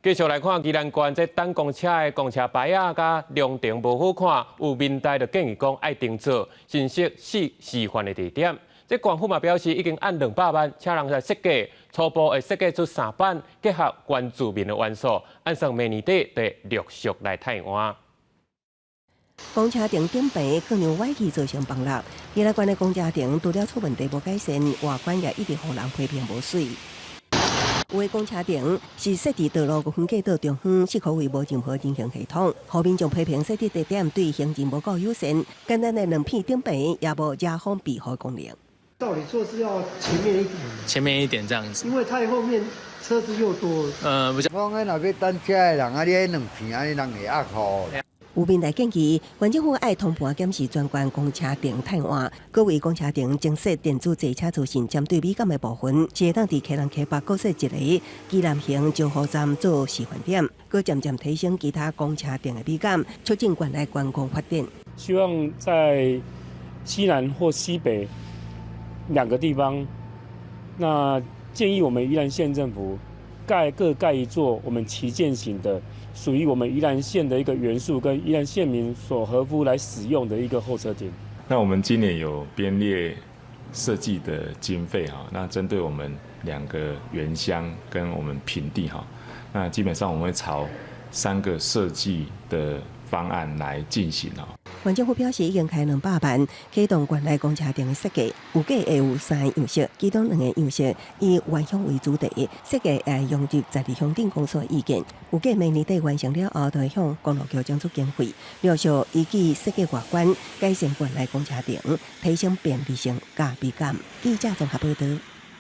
繼續來看宜蘭縣這等公車的公車牌仔佮涼亭無好看，有民代就建議講愛重做，新設四示範的地點。這縣府嘛表示已經按200萬請人來設計，初步會設計出三版，結合原住民的元素，按算明年底就會陸續來汰換。公車亭頂棚可能歪去造成崩落，宜蘭縣的公車亭除了出問題無改善，外觀也一直予人批評無媠。有的公車亭是設佇道路分隔島中央，適可謂無任何人行系統。予民眾批評設置地點對行人無夠友善，簡單的兩片頂棚也無遮風避雨功能。照理說是要前面一點，前面一點這樣子，因為太後面車子又多。不是。講彼若欲等車的人啊，你彼兩片按呢人會壓吼。有民代建議，縣政府愛通盤檢視全縣公車亭汰換，閣為公車亭增設電子坐車資訊，針對美感的部分，是會當佇基隆溪北閣設一个基南行招呼站做示範點，閣漸漸提升其他公車亭的美感，促進縣內觀光發展。希望在西南或西北兩個地方，那建議我們宜蘭縣政府蓋各蓋一座我們旗艦型的，屬於我們宜蘭縣的一個元素，跟宜蘭縣民所合乎來使用的一個候車亭。那我們今年有編列設計的經費哈，那針對我們兩個原鄉跟我們平地哈，那基本上我們會朝三個設計的方案來進行哦。縣政府表示，已經開200萬啟動縣內公車亭的設計，預計會有三个樣式，其中兩个樣式以原鄉為主題，設計會融入在地鄉鎮公所的意見。預計明年底完成了後，就會向公路局爭取經費，陸續依據設計外觀改善縣內公車亭，提升便利性佮美感。記者綜合報導。